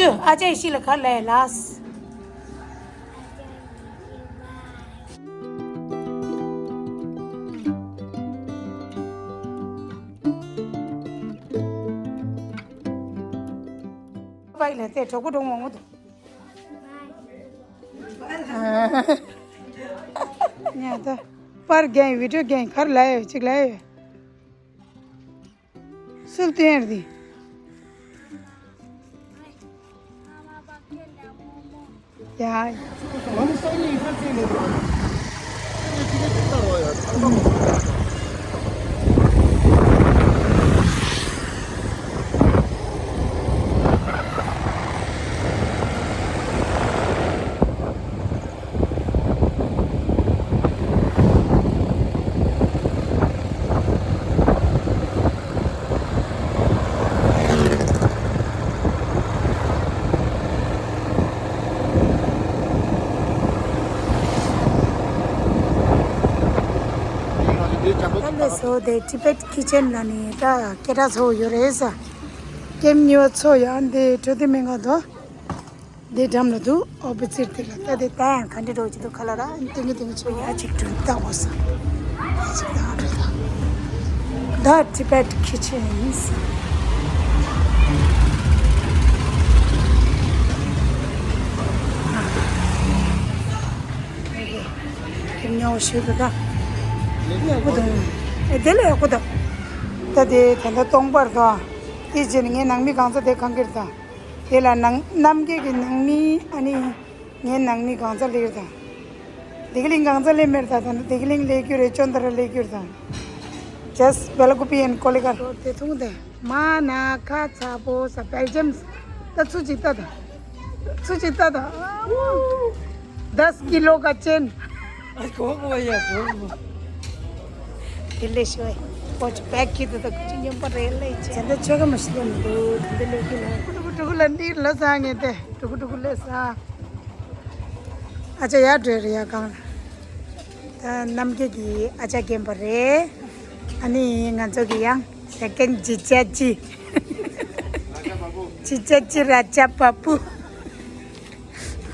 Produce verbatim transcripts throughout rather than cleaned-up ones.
ཨ་ཅག་ཤི་ལ་ག་ལས་ལགས། པའི་ལ་དེ་གྲོགས་པོ་གྲོགས་མང་པོ་འདུག་ཉལ་ད། པར་རྒྱན་བི་ཌིའོ་རྒྱན་གར་ལ་ཡོད་ཅིག་ལ་ཡོད། སུབ་སྟོན་རེད། ཡ། ད་ལས་སོ་དེ་ཊི་བེཊ་ཁི་ཆན་ལ་ནི་ད་སྐད་གྲགས་ཚོ་ཡོད་རེད་ས། ཀེམ་ཉོ་ཚོ་ཡང་འདི་གྲོ་དེ་མི་འགའ་དོ། འདི་འགྲམ་ལ་འདུག་ཨོ་པོ་ཛིཊ་དེ་ལ་ལྟ་དེ་ལྟ་ཡང་ག་འདྲ་འགྲོ་གི་འདུག་ཁ་ལ་ར་ཏིང་གི་ཏིང་ཆོ་ཡ་ཅིག་དྲུད་ལྟ་འོ་ས། ཡ་ཅིག་ལྟ་འོ་དྲུད་ལྟ། ད་ཊི་བེཊ་ཁི་ཆན་ཡིན་ས། ཁྱེད་ཉོ་ཞུ་དུ་ད། ཡག་པོ་འདུག་ཨེ་དེ་ལ་ཡག་པོ་འདུག་ད་དེ་ད་ལྟ་སྟོང་པར་དོ། དེ་རྗེས་ནས་ངའི་ནང་མི་གང་ཚ་དེ་གང་གིར་ད། དེ་ལ་ནང་རྣམ་རྒྱལ་གྱི་ནང་མི་ཨ་ནི། ངའི་ནང་མི་གང་ཚ་ལེར་དང་། བདེ་གླིང་གང་ཚ་ལེ་མེར་དང་དང་བདེ་གླིང་ལེ་གུ་རེ་ཅོན་ཏ་ར་ལེ་གུ་རེ་དང་། Just Belgupi and Kolika. དེ་ཐུང་དེ་མ་ན་ཁ་ཚ་པོ་ས་Belgium། ད་ཚུ་ཅིག་ལྟ་དང་། ཚུ་ཅིག་ལྟ་དང་། दस किलो का चेन. ཨ་གོ་གོ་ཡ་གོ་གོ། དེ་ལེ་ཤོད། ཁོ་ཅི་པེག་ཁྱི་དུ་ད་ཁུ་ཅི་ཉམས་པ་རེད་ལེ་ཅི། ད་ཆོ་ག་མ་ཤི་ལེ་མི་འདུག་དེ་ལེ་གི་ལེ། ཀྲུ་ཀྲུ་ཀྲུ་ཀྲུ་ལ་འདི་ལ་ས་ངེ་དེ་ཀྲུ་ཀྲུ་ཀྲུ་ལེ་ས། ཨ་ཅག་ཡར་འགྲོ་རེ་ཡ་གང་། ད་རྣམ་རྒྱལ་གྱི་ཨ་ཅག་རྒན་པ་རེད། ཨ་ནི་ང་ཚོ་གི་ཡང་ད་རྒན་ཇི་ཅ་ཅི། ཇི་ཅ་ཅི་ར་ཅ་པ་པུ།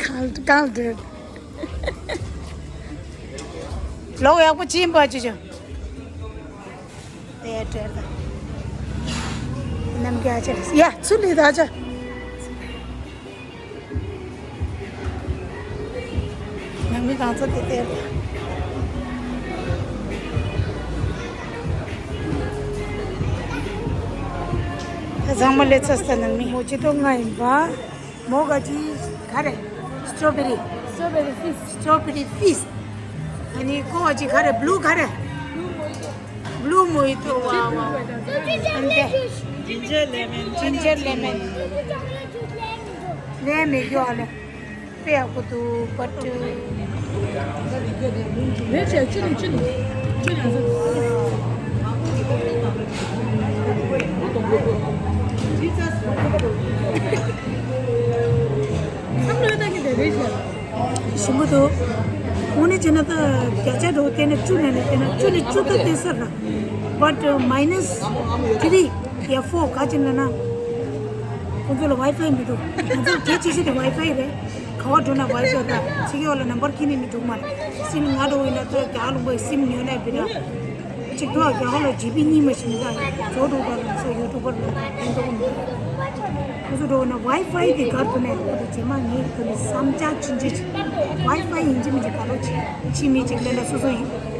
གང་གང་འགྲོ། ལོག་ཡག་པོ་ཅི་ཡིན་པ་ཅི་ཅོ། དེ་འགྲོ་ད། རྣམ་རྒྱལ་ཨ་ཅག་རེད་ཡ་ཚུར་ལི་ད་ཨ་ཅག་ནང་མི་གང་ཚ་དེ་དེར། ད་ཚང་མ་ལས་ཚ་ས་ནང་མི་མོ་ཅི་ཏོ་ང་ཡིན་པ། མོ་ག་ཅི་ག་རེ། སི་ཊོ་བེ་རི། སི་ཊོ་བེ་རི་ཕིས། སི་ཊོ་བེ་རི་ཕིས། ཨ་ནི་ཀོ་ཅི་ག་རེ་བླུ་ག་རེ། བླུ་མོ་ཡི་ཏོ་ཝ་ཝ། ཨ་ནི་ཇིན་ཇར་ལེ་མན། ཇིན་ཇར་ལེ་མན། ལེ་མི་གཡོ་ལེ། དཔེ་ཡག་པོ་འདུག་པ་ཏུ། རེད་ཆེ་ཅི་ནི་ཅི་ནི་ཅི་ནི་ཟེར། བསམ་བློ་བཏང་གི་དེ་རེད་ཆེ། ཞིམ་པོ་འདུག་དངོས་གནས་བྱས་ན་ད་བརྒྱ་ཆ་འགྲོ་བལྟས་ན་བཅུ་ནས་ནས་བལྟས་ན་བཅུ་ནས་བཅུ་ད་བལྟས་ས་ར། But minus three, yeah, four ག་ཅི་ན་ན། ཁོང་ཚོ་ལ་ཝའི་ཕའི་མི་འདུག་ང་ཚོ་གལ་ཆེ་ཤོས་དེ་ཝའི་ཕའི་རེད། ག་བ་འགྲོ་ན་ཝའི་ཕའི་ད་ཕྱི་རྒྱལ་ལ་ནམ་བར་ཁྱེར་ནས་མི་འགྲོ་མ་རེད། སིམ་ང་འགྲོ་ཡིན་ན་ད་རྒྱ་ལུང་པའི་སིམ་ཉོས་ན་བི་ད། གཅིག་ཐོག་རྒྱ་ཧོ་ལ་ཇི་པི་གཉིས་མ་ཞིག་མི་འདང་ཡོད་ཚོ་འགྲོ་ག་ལ་ཚོ་ཡུ་ཊུབ་པར་ལ་ཕན་ཐོགས་མི་འདུག་ཁོ་ཚོ་འགྲོ་ན་ཝའི་ཕའི་དེ་གར་དུ་ནས་ཁོ་ཚོ་རྗེས་མ་ངས་ཁོ་ནས་བསམ་འཆར་ཆུང་ཆེ་ཆུང་ཝའི་ཕའི་ཡིན་གཅིག་མིན་གཅིག་ག་རོ་ཆེ་ཆེ་མི་གཅིག་ལས་ན་སོ་སོ་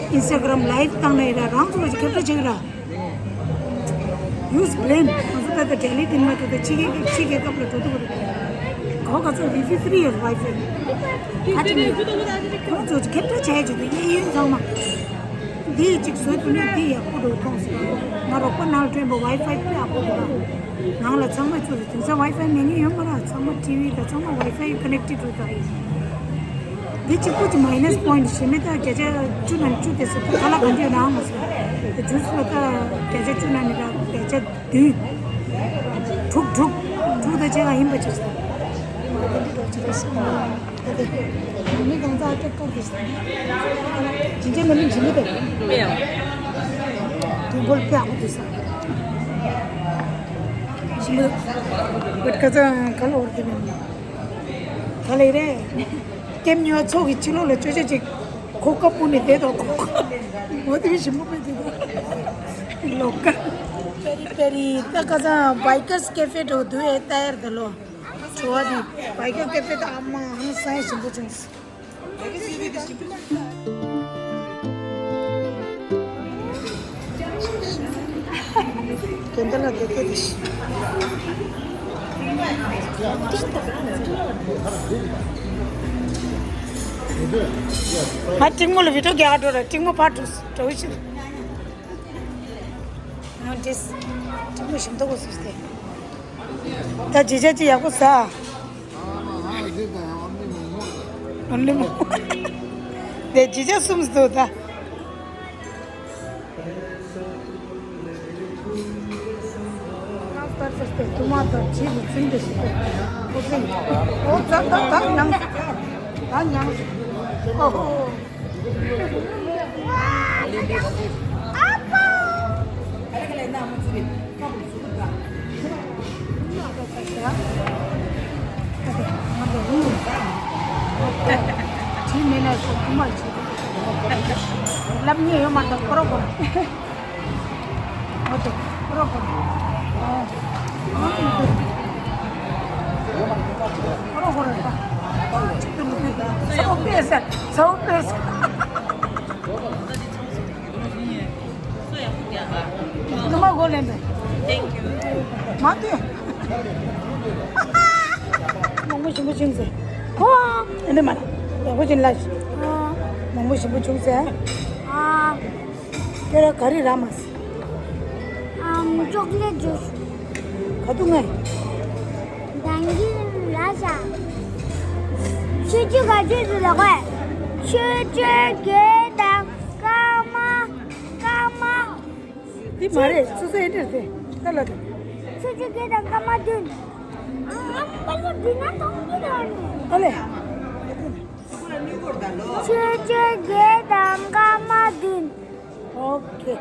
ཨིན་སི་ཊ་གྷ་རམ་ལའིབ་བཏང་ན་ཡིན་ན་རང་ཚོ་ལ་ཅིག་ཁྱབ་བསྒྲགས་བྱེད་ཀྱི་ར། Use brain. ང་ཚོ་ད་ལྟ་ལྡི་ལི་དེ་མ་གཏོགས་ཕྱི་རྒྱལ་ཕྱི་རྒྱལ་ཁབ་ལ་འགྲོ་ཐུབ་པ་རེད། གོ་ག་ཚོད་ཝའི་ཕའི་ཕི་རི་ཡོད་ཝའི་ཕའི། ཁ་ཅིག་ནས་ཁོང་ཚོ་ཁྱབ་བསྒྲགས་བྱས་བྱས་ཏེ་གཡས་གཡོན་ཚང་མ། འདི་ཡིས་ཅིག་བཟོས་ཐུབ་ན་འདི་ཡག་པོ་འགྲོ་མཐོང་སོང་། ང་རོགས་པ་ནང་ལ་སྤྲད་པ་ཝའི་ཕའི་དཔེ་ཡག་པོ་འདུག་ནང་ལ་ཚང་མ་ཚུད་དེང་སང་ཝའི་ཕའི་མེད་མཁན་ཡོད་མ་རེད། ཚང་མ་ཊི་ཝི་དང་ཚང་མ་ཝའི་ཕའི་ཀ་ནེག་ཊེཌ་རེད་ད་ཡིན། འདི་གཅིག་པུ་གཅིག་མའི་ནས་པོ་ཡིན་ཊི་ཞེ་མེད་ད་བརྒྱ་ཆ་བཅུ་ནང་བཅུ་དེ་ཟེར་ད་ཁ་ལག་ག་འདྲ་ཡོད་ནའང་མ་ཟེར། དེ་ཇུས་ལ་ད་བརྒྱ་ཆ་བཅུ་ནང་ནས་ད་བརྒྱ་ཆ་བདུན། དྲུག་དྲུག་དྲུག་ད་ཆེ་བ་ཡིན་པ་ཆགས་སོང་། ད་དེ་འདྲ་འགྲོ་ཆེ་རེད་ཤག་ད་དེ་ནང་མི་གང་ཚ་སྐད་ཀོ་དེ་ཟེར། ཇི་འདྲ་ནང་མི་ཇི་འདྲ་དེ། དེ་འགོལ་དཔེ་ཡག་པོ་དེ་ཟེར། བུད་ཁ་ཚང་ག་ལ་འོར་དེ་མིན། ག་ལ་རེད། ཀེམ་ཉོ་ཚོགས་ཀྱི་ཕྱི་ལོགས་ལ་ཅོ་ཅོ་ཅིག་ཁོ་ཀ་པུ་ནས་བསྡད་དོ་ཁོ་ཁོ། འོ་དེ་བས་ཞིམ་པོ་དཔེ་དེ་དོ། ལོ་ཀ། པེ་རི་པེ་རི་ད་ཁ་ཚང་བྷའི་ཀར་ཀེ་ཧྥེ་འགྲོ་དུས་ཨེ་ཏཱ་ཡར་ད་ལོ། ཚོ་བ་དེ་བྷའི་ཀར་ཀེ་ཧྥེ་ད་ཨ་མ་ཧང་སང་ཞིམ་པོ་བྱུང་སོང་། དེ་འདྲ་ལ་དེ་དེ་དེ་ཤི། ང་ཏིང་མོ་ལ་བི་ཏོ་རྒྱག་འགྲོ་ར་ཏིང་མོ་ཕར་འགྲོ་འགྲོ་ཤི། ང་འདྲེས་ཏིང་མོ་ཞིམ་མདོག་གོ་སོང་སྟེ། ད་ཇི་ཇ་ཅི་ཡག་པོ་ཟ། ཨོན་ལི་མོ། དེ་ཇི་ཇ་གསུམ་ཟློ་ད། ཏོ་མ་ཏོ་ཇི་ལུ་ཚིམ་དེ་ཤི་ཏེ། ཨོ་ཙམ་ད་ད་མྱངས། ད་མྱངས། ཨོ་ཧོ། ལབ་ཉེས་ཡོད་མ་གཏོགས་ཁོ་རང་ཁོ་རང་། ཨོ་ཏེ་ཁོ་རང་ཁོ་རང་། ཨོ་ཏེ་ཁོ་རང་ཁོ་རང་ད། ཚ་བོ་དཔེ་ཟེར། ཚ་བོ་དཔེ་ཟེར། ནུ་མ་གོ་ལེན་པས། Thank you. མ་ལྟོས། མང་པོ་ཞིམ་པོ་བྱུང་ཟེར། ཧོ། ཨ་ནི་མ་ན། ཡག་པོ་བྱུང་ལ། ཨ། མང་པོ་ཞིམ་པོ་བྱུང་ཟེར། ཨ། ཁྱོད་ར་ག་རེ་རག་མ་སོང་། ཨམ། ཅོག་ལེ་ཇུས། ག་དུས་ངས། ད་གིན་ལ་ཤ། ཆུ་ཆུ་ག་ཆུ་ཆུ་ལ་གོ། ཆུ་ཆུ་གེ་དང་ཀ་མ། ཀ་མ། འདི་མ་རེད། སོ་སོ་ཨེ་འདྲ་རེད། ད་ལ་ད། ཆུ་ཆུ་གེ་དང་ཀ་མ་བདུན། ཨ། ཨ་པ་ལོ་འདི་ན་གཏོང་གི་རེད། ཨ་ལེ། ཆུ་ཆུ་གེ་དང་ཀ་མ་བདུན། ཨོ་ཁེ།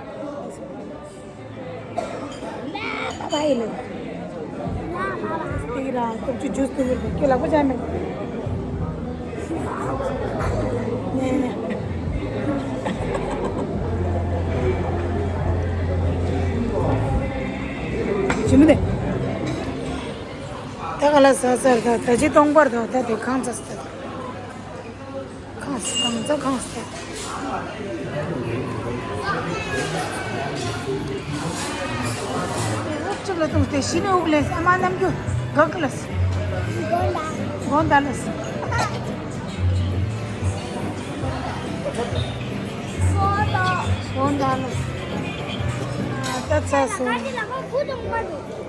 ལ་པ་ཡིན་ནོ། དེ་གི་རང་སྟོབས་ཆུ་ཇུས་དེ་གི་ཁྱོད་ལག་པ་བཅག་མེད། ནས་ནས། ཞི་མི་དེ། ད་ག་ལ་ཟ་ཟ་ད་ད་ཅི་སྟོང་པར་ད་ད་དེ་གང་ཟ་ཟ་ད། གང་ཟ་གང་ཟ་གང་ཟ། ཨོ་ཅིག་ལ་ཏུང་སྟེ་ཤི་ནས་དབུགས་ལེན་ས་མ་ནམ་རྒྱུ་ག་གི་ལ་སི། དགོང་དག་ལ་སི། དགོང་དག་ལ་སི། ད་ཚ་སོང་།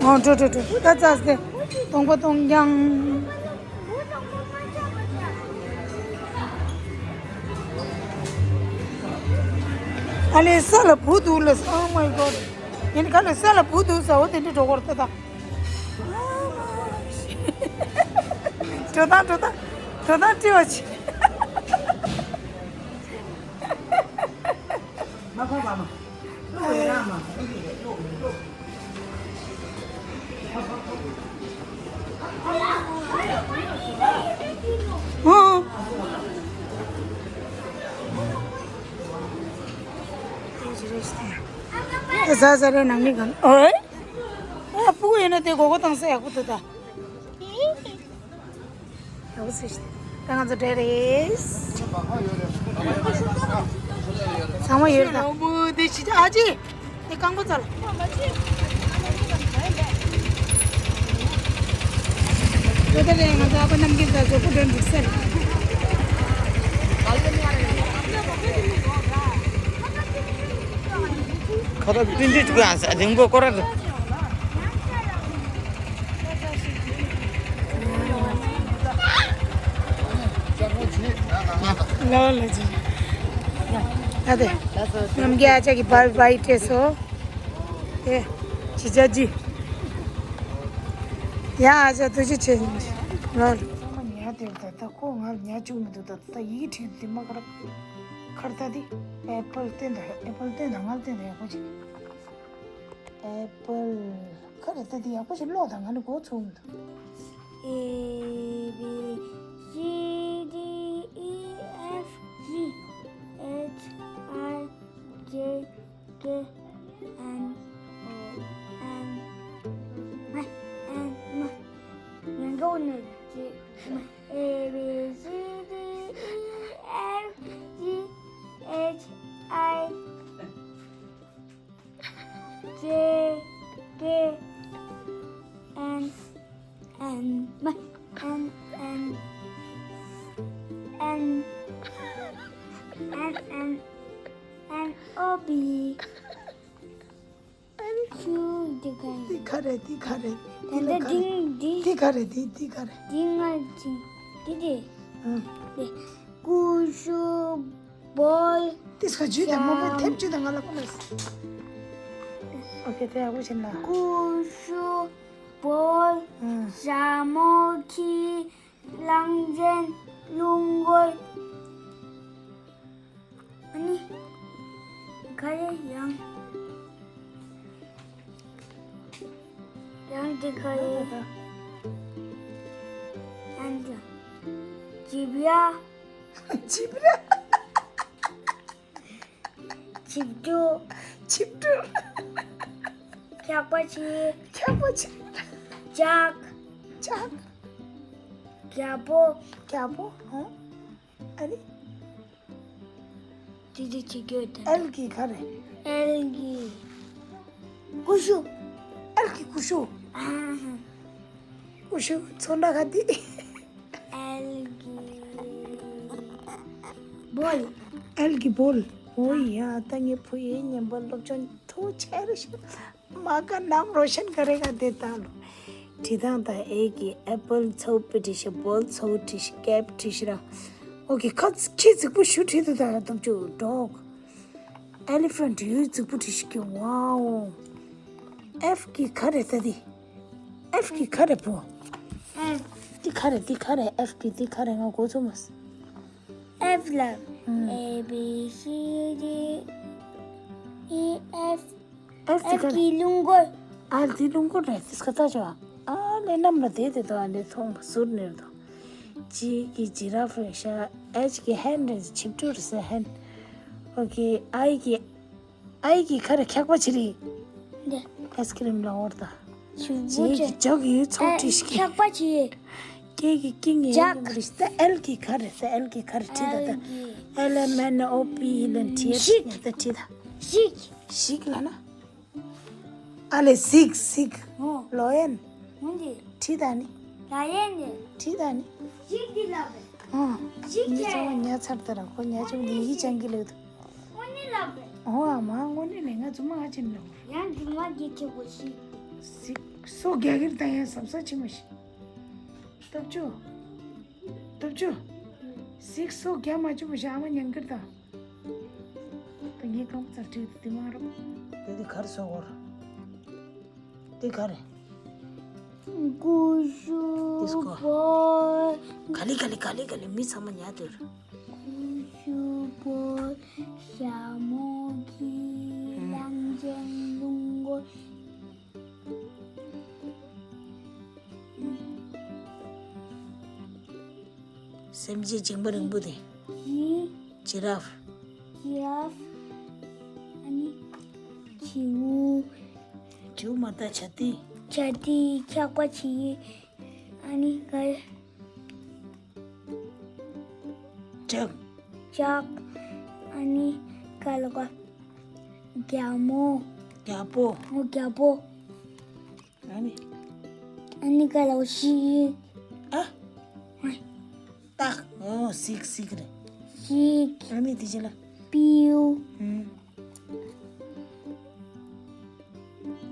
ཨོ་འགྲོ་འགྲོ་འགྲོ། ད་ཚ་སྟེ་སྟོང་པ་སྟོང་རྐྱང་། ཨ་ལེ་ས་ལ་བུ་འདུག་ལ། Oh my God. ཡིན་ག་ལེ་ས་ལ་བུ་འདུག་ས། འོ་དེ་འདྲ་འགྲོ་གོར་ཏེ་ད། འགྲོ་དང་འགྲོ་དང་འགྲོ་དང་བྲི་བ་ཆེ། ཨ། ཟ་ཟ་རེ་ནང་མི་གང་། ཨོའི། ཨ། སྤུ་གུ་ཡོད་ན་དེ་གོ་གོ་བཏང་ས་ཡག་པོ་འདུག་ད། ཡག་པོ་ཟེར་ཞིག་ད་ང་ཚོ་འབྲས་རེད། ཚང་མ་ཡོད་ད། ཨོ་མོ་དེ་ཅི་ཨ་ཅེ། དེ་རྐང་པ་ཚར། ལོ་ད་རེད། ང་ཚོ་ཨ་ཕ་རྣམ་རྒྱལ་ཚ་ཚོ་སྐུ་མགྲོན་འདུག་སེ། ཁ་ཐག་ཏིན་ཏིན་ཅིག་ཨ་ཟ་ལིང་པོ་སྐོར་ར། ལོ་ལོ་ཅི། ད་དེ། རྣམ་རྒྱལ་ཨ་ཅག་གི་བའི་བའི་སྤྲད་སོ། དེ། ཅི་ཅ་ཅི། ཡ་ཨ་ཅག་ཐུགས་རྗེ་ཆེ། ལོ་ལོ། ཉ་དེ་ད་ད་ཁོ་ང་ཉ་བཅུག་མི་འདུག་ད་ད་ཡིག་བྲིས་དེ་མ་ཁར། ཁར་ད་དེ། ཨེ་པལ་བསྟན་ད་ཨེ་པལ་བསྟན་ད་ང་བསྟན་ད་ཡག་པོ་ཅིག་ཨེ་པལ། ག་རེ་ད་དེ་ཡག་པོ་ཞིག་ཀློག་དང་། ང་ནི་མགོ་ཚོམ་འདུག A B C D E F G H I J K L M N M ང་འགྲོ་ནས་ཀྱི་A B C D E F G H I J K N N M N N N N N O B Q འདི་ག་རེད། འདི་ག་རེད། འདི་ག་རེད། འདི་ལ་ག་རེད། འདི་འདི་ག་རེད། འདི་འདི་ག་རེད། འདི་ང་ཅི་འདི་འདི། ཨང་། འདི་ཀུ་ཤུ་བོལ། དེ་སྐད་ཅིག་དང་མ་པ་ཐེབས་ཅིག་དང་ང་ལ་ཀུ་ལ། ཨོ་ཁེ། དེ་ཡག་པོ་བྱིན་ལ། ཀུ་ཤུ་བོལ། ཨང་། ཞྭ་མོ་ཁྱི། གླང་ཆེན། རླུང་འཁོར། ཨ་ནི། ག་རེ་ཡང་། ཡང་དེ་ག་རེ། ཡང་དེ། ཇི་བི་ར། ཇི་བི་ར། ཆིབས་འགྲོ། ཆིབས་འགྲོ། འཁྱག་པ་ཆེ། འཁྱག་པ་ཆེ། ལྕགས། ལྕགས། རྒྱལ་པོ། རྒྱལ་པོ། ཧོ། ཨ་ནི། དེ་དེ་ཆིག་གྱོད་དེ། ཨེལ་གྱི་ག་རེ། ཨེལ་གྱི་ཀུ་ཤུ། ཨེལ་གྱི་ཀུ་ཤུ། ཨ་ཧ། ཀུ་ཤུ་ཚོན་ཁྲ་ག་དེ། ཨེལ་གྱི་བོལ། ཨེལ་གྱི་བོལ། ཨོ་ཡ། ད་ངའི་བུ་ཡི་ཉན་པ་སློབ་སྦྱོང་མཐོ་ཆེ་རུ་ཤོག་མ་ག་ནམ་རོ་ཤན་ག་རེ་ག་དེ་ད་ལོ། བྲིས་སྟངས་དང་། ཨེ་གི་ཨེ་པལ་ཚའོ་པི་བྲིས་ཤག་བོལ་ཚའོ་བྲིས་ཤག་ཀེབ་བྲིས་ཤག་ར། ཨོ་ཁེ། ཁ་ཁྱི་རྫིག་པོ་ཞུ་བྲིས་འདུག་ད་སྟོབས་ཆུ་ཌོག་ཨེ་ལི་ཕན་ཡོད་རྫིག་པོ་བྲིས་ཤག་ཝའོ། ཨེཕ་གི་ག་རེ་ད་དེ། ཨེཕ་གི་ག་རེ་བུ། ཨེཕ། འདི་ག་རེ། འདི་ག་རེ། ཨེཕ་གི་འདི་ག་རེ། ང་མགོ་ཚོས་མ་སོང་། ཨེཕ་ལ། ཨུམ། A B C D E F ཨེཕ་འདི་ཨེཕ་ག་རེ། གི་རླུང་འཁོར། ཨ་འདི་རླུང་འཁོར་རེད། དེ་སྐད་ཆ་བྱ། ཨ་ལེ་གནམ་ལ་བསྡད་དེ་དོ། ཨ་ལེ་ཚོང་པ་ཟུར་ནས་དོ། ཇི་གི་ཇི་ར་ཕ་རེད་ཤག་ཨེཆ་གི་ཧན་རེད། ཆིབས་འགྲོ་རེད་ཟེར། ཧན། ཨོ་ཁེ། ཨའི་གི། ཨའི་གི་ག་རེ། འཁྱག་པ་ཆེ་རེད། འདི། ཨའི་སི་ཁི་རིམ་ལ་འོར་ད། ཆུ་བུ་ཇེ་ཆེ། གི་ཇོ་གི་ཡོད་ཚོགས་ཨེ་བྲིས་ཤིག་འཁྱག་པ་ཆེ། ཀེ་གི་ཀིང་ངེ་ཇག་ཡོད་རེད། ད་ཨེལ་གི་ག་རེ། ད་ཨེལ་གི་ག་རེ་བྲིས་ད། ད་ཨེལ་གི་ཨེལ་ཨེམ་ཨེན་ཨོ་པི་ལ་ཊི་ཨེཆ་ཤིག་ད་བྲིས་ད། ཤིག་ཤིག་ལ་ན། ཨ་ལེ་སིག་སིག་ཨོ། ལོ་ཡན། འོན་ཏེ། བྲིས་ད་ནི། ལ་ཡན་ནི། བྲིས་ད་ནི། ཤིག་འདི་ལ་བས། ཨ། ཤིག་ངས་ཆེ། ཚང་མ་ཉར་ཚར་ད་ར། ཁོ་ཉར་ཆུང་འདི་ཡིག་སྦྱང་གི་ལོས་འདུག་དངོས་གནས་ལབ་པས། ཨོ་ཨ་མ། དངོས་གནས་ནས་ང་རྫུན་མ་ཧ་ཅིག་ལབ། ཡང་རྫུན་མ་གི་ཆེ་བོ་ཞིག་སིག་སོ་རྒྱག་གིར་ད་ཡང་ཟབ་ས་ཆེ་མ་ཞིག་སྟོབས་ཆུ། སྟོབས་ཆུ། སིག་སོ་རྒྱག་མ་ཆུ་བོ་ཞིག་ཨ་མ་ཉན་གིར་ད། ད་ངས་གང་ཙར་བྲིས་དེ་མ་རུ། དེ་དེ་གར་སོ་བོར། དེ་ག་རེ། ཀུ་ཤུ། དེ་སྐོར། བོ། ག་ལེ་ག་ལེ་ག་ལེ་ག་ལེ། མི་ཚང་མ་ཉར་དོར། ཀུ་ཤུ་བོ། ཞྭ་མོ་ཁྱི། ཨུམ། གླང་ཆེན། རླུང་འཁོར། སེམས་ཅན་མཇིང་པ་རིང་པོ་དེ། ཇི། ཇི་ར་ཕ། ཇི་ར་ཕ། ཨ་ནི། བྱིའུ། བྱིའུ་མ་ད་བྱ་ཏི། བྱ་ཏི། འཁྱག་པ་ཆེ། ཨ་ནི་ག་རེ། ཇག་ཇག་ཨ་ནི་ག་ལ་ག་རྒྱ་མོ། རྒྱལ་པོ། ཨོ་རྒྱལ་པོ། ཨ་ནི། ཨ་ནི་ག་ལ་ཤིག་ཨ། སྟག་ཨོ་སིག་སིག་རེད། ཤིག་ཨ་ནི་དེ་ཅི་ལ། སྤྲེའུ། ཨུམ།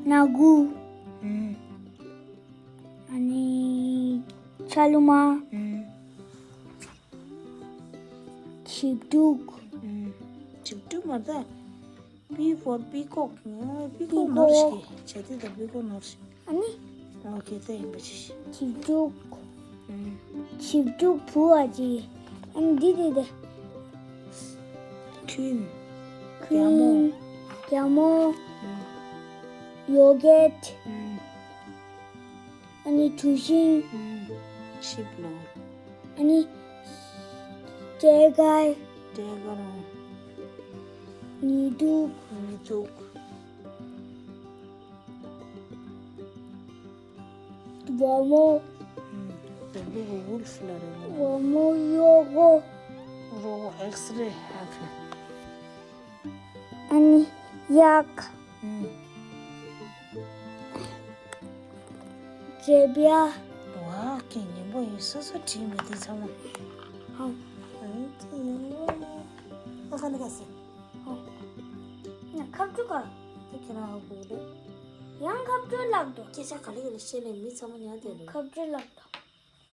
ནག་གུ། ཨུམ། ཨ་ནི། ཆ་ལུ་མ། ཨུམ། ཆིབས་འབྲུག་ཨུམ། ཆིབས་འབྲུག་མ་ད། P for peacock ཨ། པི་ཀོག་ནོར་ཞིག་བྱ་དེ་ད་པི་ཀོག་ནོར་ཞིག་ཨ་ནི། ཨོ་ཁེ། ད་ཡིན་པ་ཅི་ཞིག་ཆིབས་འབྲུག་ཨུམ། ཆིབས་འབྲུག་བུ་བ་ཅི། ཨ་ནི་འདི་འདི་འདི། ཁུན། རྒྱ་མོ། ཁུན། རྒྱ་མོ། ཨུམ། ཡོ་གེད། ཨུམ། ནི་གྲུ་གཟིངས། ཨུམ། ཆིབས་ལོང་། ཨ་ནི་སྐྲད་དཀར། སྐྲད་དཀར། ནི་དུག་ནི་དུག་བ་མོ། ཨུམ། དུག་དུག་ཝུལ་ཕི་ལ་རེད། བ་མོ་གཡོག་པོ། རོ་ཨེགས་རེ་ཨ་ཁ། ཨ་ནི་གཡག་ཨུམ། འབྲས་བུ། ཝ་ཀྱེ་སྙན་པོ་ཡིན། སོ་སོ་བྲིས་མེད་དེ་ཚང་མ། ཧང་། ཨ་ནི་ཀྱེ་སྙན་པོ་ཡིན། ཨ་ཁ་ནི་ཁ་སི། ཧང་། ན་ཁ་བཅུ་ག་དེ་ཁྱེད་རང་ཧ་གོ་རེད། ཡང་ཁ་བཅུ་ལབ་དོ། སྐད་ཆ་ག་ལེ་ག་ལེ་བཤད་ནས་མི་ཚང་མ་ཉར་བསྡད་རེད། ཁ་བཅུ་ལབ་དོ།